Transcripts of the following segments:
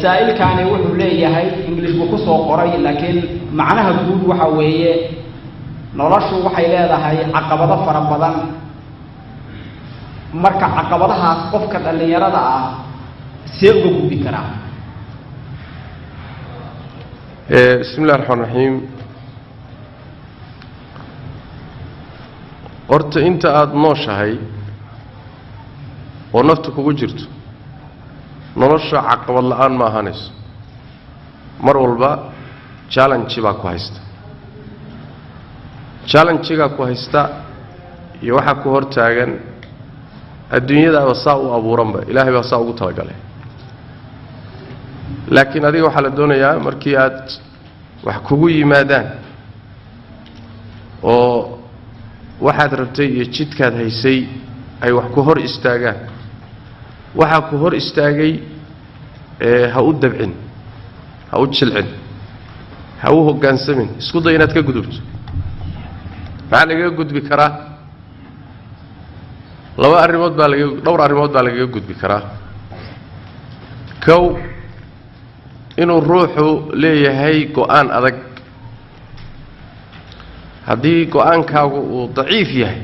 Saa'ilkaani wuxuu leeyahay, English buu ku soo qoray, laakiin macnaha guud waxa weeye noloshu waxay leedahay caqabado fara badan. Marka caqabadahaas qofka dhallinyarada ah see uga gudbi karaa? Bismi illahi raxmaan raxiim. Horta inta aada nooshahay oo nafta kugu jirto, nolosha caqabad la-aan ma ahaanayso. Mar walba challenge baa ku haysta, challengegaa ku haysta iyo waxaa ku hor taagan adduunyadaaba saa u abuuranba, Ilaahay baa saa ugu talagalay. Laakiin adiga waxaa la doonayaa markii aad wax kugu yimaadaan oo waxaad rabtay iyo jidkaad haysay ay wax ku hor istaagaan, waxaa ku hor istaagay ha u dabcin, ha u jilcin, ha u hoggaansamin, isku day inaad ka gudubto. Maxaa lagaga gudbi karaa? Laba arrimood baa laga, dhowr arrimood baa lagaga gudbi karaa. Kow, inuu ruuxu leeyahay go-aan adag. Haddii go-aankaagu uu daciif yahay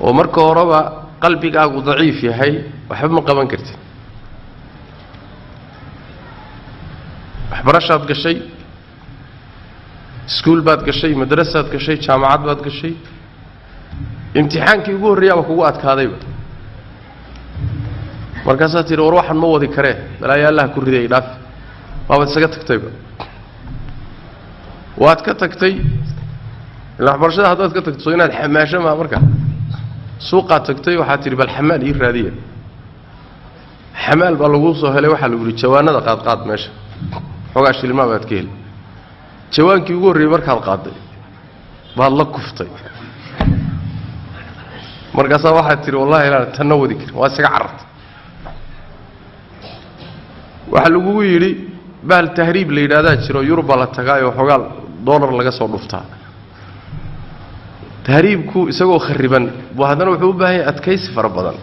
oo marka horeba qalbigaagu daciif yahay, waxba ma qaban kartid. Waxbarashaad gashay, iskuul baad gashay, madrasaad gashay, jaamacad baad gashay, imtixaankii ugu horreeyaaba kugu adkaadayba, markaasaad tidhi war waxaan ma wadi karee, balaayo allaha ku riday, dhaaf, waabaad isaga tagtayba, waad ka tagtay. Ila waxbarashada haddaad ka tagto inaad xamaasho maa. Markaa suuqaad tagtay, waxaad tidhi bal xamaal ii raadiya. Xamaal baa laguu soo helay, waxaa lagu yihi jawaanada qaadqaad, meesha xoogaa shilmaa baad ka heli. Jawaankii ugu horreeyey markaad qaadday baad la kuftay, markaasaa waxaad tidhi wallahi inaan tanna wadi karin, waa isaga carartay. Waxaa lagugu yidhi bahal tahriib la yidhahdaa jiro, Yurub baa la tagaayoo xoogaa dollar laga soo dhuftaa. Tahriibku isagoo khariban buu haddana wuxuu u baahan yahay adkaysi fara badan.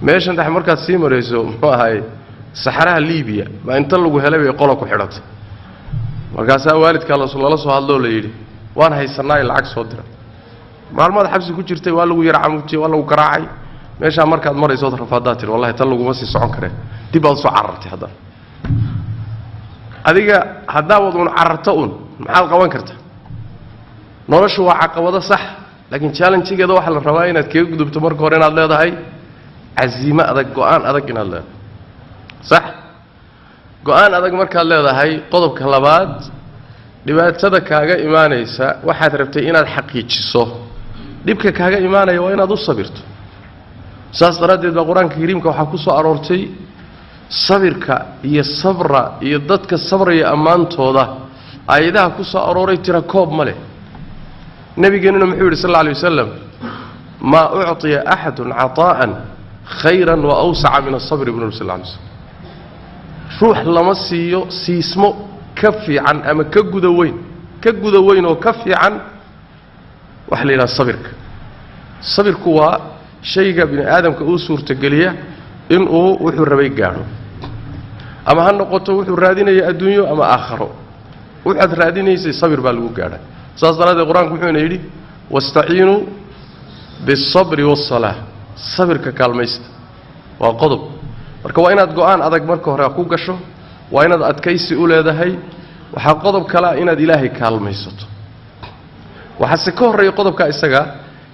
Meeshan dhex markaad sii marayso, muxuu ahaye, saxaraha Libiya baa inta lagu helay bay qola ku xidhatay. Markaasaa waalidkaa lala soo hadloo la yidhi waan haysanaayo, lacag soo dira. Maalmaad xabsi ku jirtay, waa lagu yar camuujiyey, waa lagu garaacay. Meeshaa markaad maraysood rafaadaa tiri wallahi tan laguma sii socon karee, dib baad usoo carartay. Haddana adiga haddaawad uun cararto uun, maxaad qaban kartaa? Noloshu waa caqabado, sax, laakiin challengegeeda waxaa la rabaa inaad kaga gudubto marka hore inaad leedahay casiimo adag, go-aan adag inaad leedahay, sax. Go-aan adag markaad leedahay, qodobka labaad, dhibaatada kaaga imaanaysa waxaad rabtay inaad xaqiijiso, dhibka kaaga imaanaya waa inaad u sabirto. Saas daraaddeed baa Qur-aanka Kariimka waxaa ku soo aroortay sabirka iyo sabra iyo dadka sabraya ammaantooda. Aayadaha ku soo arooray tira koob ma leh. Nebigeennuna muxuu yidhi sal alla alay wasalam? Maa ucطiya axadun caطaa'an khayran wa awsaca min asabri, buu nabi sal lla alay slam. Ruux lama siiyo siismo ka fiican ama ka guda weyn, ka guda weyn oo ka fiican waxa la yidhaha sabirka. Sabirku waa shayga bini aadamka uu suurtogeliya inuu wuxuu rabay gaadho, ama ha noqoto wuxuu raadinaya adduunyo ama aakharo. Waxaad raadinaysay sabir baa lagu gaadha. Saas daraaddeed Qur-aanku wuxuuna yidhi wastaciinuu biالsabri waالsalaa, sabirka kaalmaysta. Waa qodob. Marka waa inaad go-aan adag marka hore ku gasho, waa inaad adkaysi u leedahay. Waxaa qodob kalea inaad Ilaahay kaalmaysato. Waxaase ka horreeya qodobkaa isaga,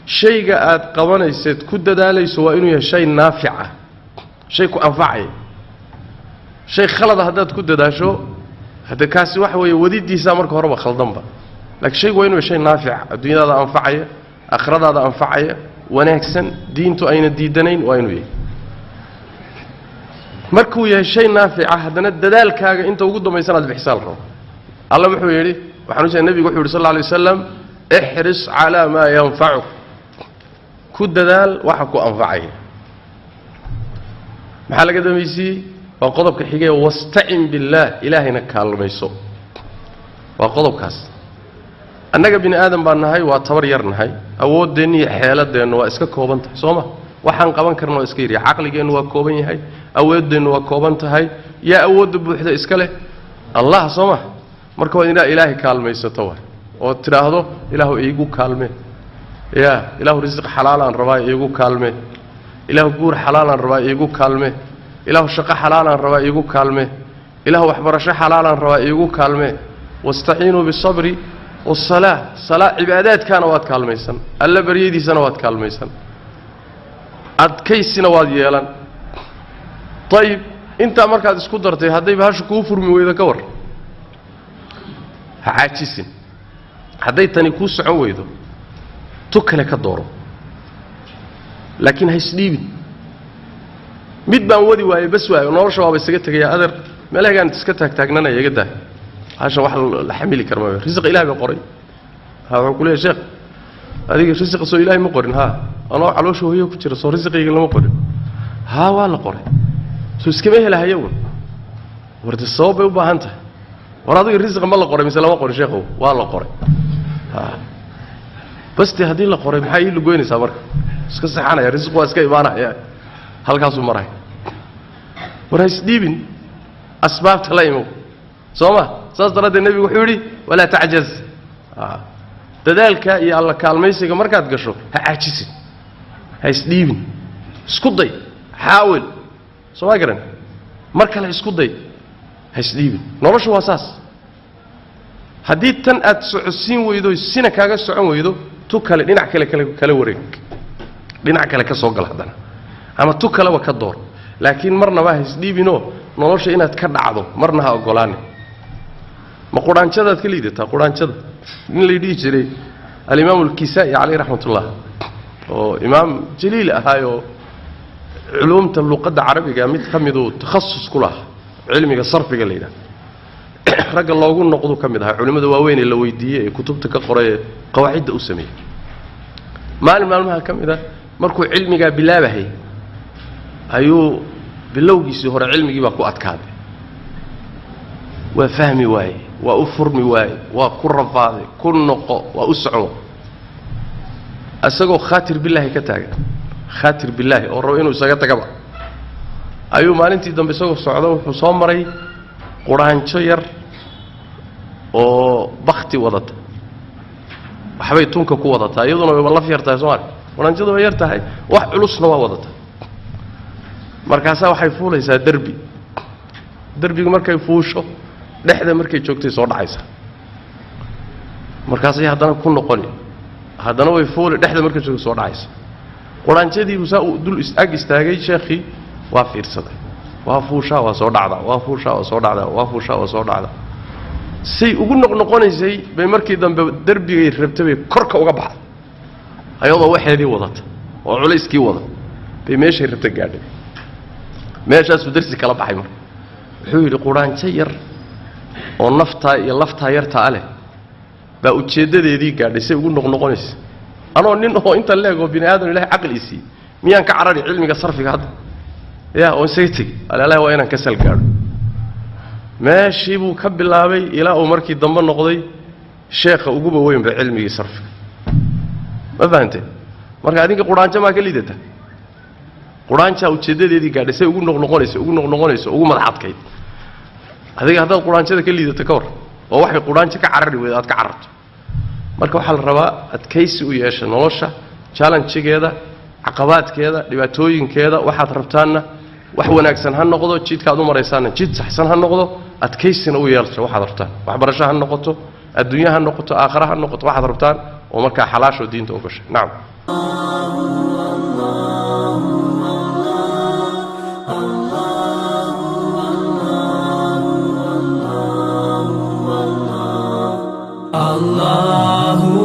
shayga aad qabanayseed ku dadaalayso waa inuu yahay shay naafic ah, shay ku anfacaya. Shay khalada haddaad ku dadaasho, hadde kaasi waxa weeye wadidiisaa marka horeba khaldanba. Laakiin shaygu waa inuu yahay shay naafica, adduunyadaada anfacaya, aakhiradaada anfacaya, wanaagsan, diintu ayna diidanayn waa inuu yahay. Markuu yahay shay naafica, haddana dadaalkaaga inta ugu dambaysan aad bixisaa la rabo. Alla wuxuu yidhi, waxaan u jeedaa nebigu wuxuu yidhi sal alla alay wasalam, ixris calaa maa yanfacuk, ku dadaal waxa ku anfacaya. Maxaa laga dambaysiiyey? Waa qodobka xigee, wastacin billaah, ilaahayna kaalmayso. Waa qodobkaas. Annaga bini aadam baan nahay, waa tabar yar nahay, awooddeenna iyo xeeladeennu waa iska kooban tahay, soo ma? Waxaan qaban karna waa iska yaryahay, caqligeennu waa kooban yahay, awooddeennu waa kooban tahay. Yaa awoodda buuxda iska leh? Allah, soo ma? Marka waa inaad ilaahay kaalmaysato waay, oo tidhaahdo ilaahu iigu kaalmee, yaa ilaahu risiq xalaalaan rabaa iigu kaalmee, ilaahu guur xalaalaan rabaa iigu kaalmee, ilaahu shaqo xalaalaan rabaa iigu kaalmee, ilaahu waxbarasho xalaalaan rabaa iigu kaalmee. Wastaciinuu bisabri wasalaa, salaa cibaadaadkaana waad kaalmaysan, alla baryadiisana waad kaalmaysan, adkaysina waad yeelan. Ayib, intaa markaad isku dartay hadday bahashu kuu furmi weydo ka war, ha caajisin. Hadday tani kuu socon weydo, tu kale ka dooro, laakiin ha isdhiibin. Mid baan wadi waaye, bas waayo, nolosha waaba isaga tegaya, adeer meelahagaan iska taagtaagnanaya, iga daa hashan, wax la xamili kara ma. Risiqa ilahay baa qoray. Ha, wuxuu ku leeyahy sheekh, adiga risiqa soo ilahay ma qorin? Ha, anoo caloosha hooyo ku jira soo risiqayga lama qorin? Ha, waa la qoray. Soo iskama helahaya un, warde sabab bay u baahan tahay. War adiga risiqa ma la qoray mise lama qorin sheekhow? Waa la qoray. Ha, bas dee haddii la qoray maxaa ii lugoynaysaa? Marka iska seexanaya, risiqu waa iska imaanaya, halkaasuu maraya. War ha isdhiibin, asbaabta la imow, soo ma? Saas daraaddeed nebigu wuxuu yidhi walaa tacjaz. Dadaalka iyo alla kaalmaysiga markaad gasho ha caajisin, ha isdhiibin, isku day, xaawil, soo ma garan? Mar kale isku day, ha isdhiibin. Noloshu waa saas. Haddii tan aad socodsiin weydo, sina kaaga socon weydo, tu kale, dhinac kale kale kala wareeg, dhinac kale ka soo gal haddana, ama tu kaleba ka door, laakiin marnaba ha isdhiibinoo nolosha inaad ka dhacdo marna ha ogolaane. Ma quraanjadaad ka liidataa? Quraanjada nin lay dhihi jiray alimaamu alkisaa'i caleyh raxmatullah, oo imaam jaliil ahaayoo culuumta luqadda carabiga mid ka miduu takhasus ku lahaa, cilmiga sarfiga la yidhaha, ragga loogu noqduu ka mid ahaa culimmada waaweyn ee la weydiiyey ee kutubta ka qoray ee qawaacidda u sameeyey. Maalin maalmaha ka mid a markuu cilmigaa bilaabahay ayuu bilowgiisii hore cilmigii baa ku adkaaday, waa fahmi waaye, waa u furmi waaye, waa ku rafaaday, ku noqo, waa u socon. Isagoo khaatir billaahi ka taagan, khaatir billaahi oo rabo inuu isaga tagaba, ayuu maalintii dambe isagoo socdo wuxuu soo maray quraanjo yar oo bakti wadata, waxbay tunka ku wadataa, iyaduna wayba laf yar tahay, soomali quraanjadu way yar tahay, wax culusna waa wadataa. Markaasaa waxay fuulaysaa derbi, derbigu markay fuusho dhexda markay joogtay soo dhacaysaa, markaasay haddana ku noqoni, haddana way fuuli, dhexda markay joogtay soo dhacaysa. Quraanjadiibuu saa uu dul ag istaagay sheekhii, waa fiirsaday, waa fuushaa, waa soo dhacdaa, waa fuushaa, waa soo dhacdaa, waa fuushaa, waa soo dhacdaa. Say ugu noqnoqonaysay bay markii dambe derbigay rabtay bay korka uga baxday, ayadoo waxeedii wadata oo culayskii wada bay meeshay rabta gaadhay. Meeshaasuu darsi kala baxay. Marka wuxuu yidhi quraanjo yar oo naftaa iyo laftaa yartaa leh baa ujeeddadeedii gaadhay, say ugu noqnoqonaysa, anoo nin oo inta leegoo bini aadam ilahay caqli siiyey miyaan ka carari cilmiga sarfiga hadda ya oo isaga tegi? Alaalahi waa inaan ka sal gaadho. Meeshii buu ka bilaabay ilaa uu markii dambe noqday sheekha uguba weynba cilmigii sarfiga. Ma fahanteen? Marka adinka quraanjo maa ka liidata? Quraanjaa ujeeddadeedii gaadhay, say ugu noqnoqonaysa, ugu noqnoqonayso, ugu madax adkayd. Adiga haddaad quraanjada ka liidato ka war, oo waxay quraanjo ka carari weydo aad ka cararto. Marka waxaa la rabaa adkaysi u yeesha nolosha, challengegeeda, caqabaadkeeda, dhibaatooyinkeeda. Waxaad rabtaanna wax wanaagsan ha noqdo, jidkaad u maraysaanna jid saxsan ha noqdo, adkaysina u yeelsha waxaad rabtaan, waxbarasho ha noqoto, adduunye ha noqoto, aakhare ha noqoto, waxaad rabtaan oo markaa xalaashoo diinta u gashay. Nacam. الله